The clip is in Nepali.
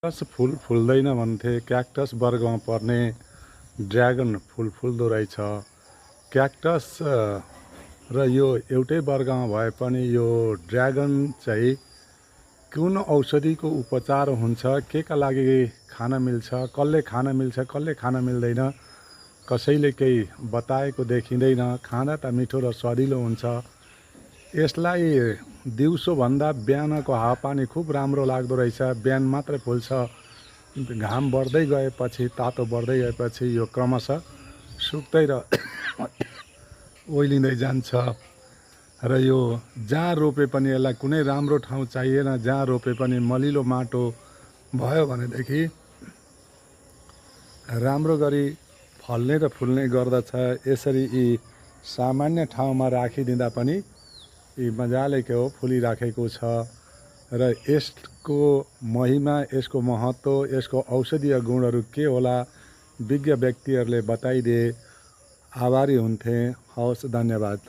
क्याक्टस फुल फुल्दैन भन्थे। क्याक्टस वर्गमा पर्ने ड्र्यागन फुल फुल्दो रहेछ। क्याक्टस र यो एउटै वर्गमा भए पनि यो ड्र्यागन चाहिँ कुन औषधिको उपचार हुन्छ, के का लागि खान मिल्छ, कसले खान मिल्छ, कसले खान मिल्दैन, कसैले केही बताएको देखिँदैन। खाँदा त मिठो र स्वादिलो हुन्छ। यसलाई दिउँसोभन्दा बिहानको हावापानी खुब राम्रो लाग्दो रहेछ। बिहान मात्रै फुल्छ, घाम बढ्दै गएपछि, तातो बढ्दै गएपछि यो क्रमशः सुक्दै र ओइलिँदै जान्छ। र यो जहाँ रोपे पनि यसलाई कुनै राम्रो ठाउँ चाहिएन। जहाँ रोपे पनि मलिलो माटो भयो भनेदेखि राम्रो गरी फल्ने र फुल्ने गर्दछ। यसरी यी सामान्य ठाउँमा राखिदिँदा पनि यी मजाले के हो फुलिराखेको छ। र यसको महिमा, यसको महत्त्व, यसको औषधीय गुणहरू के होला, विज्ञ व्यक्तिहरूले बताइदिए आभारी हुन्थे। हवस्, धन्यवाद।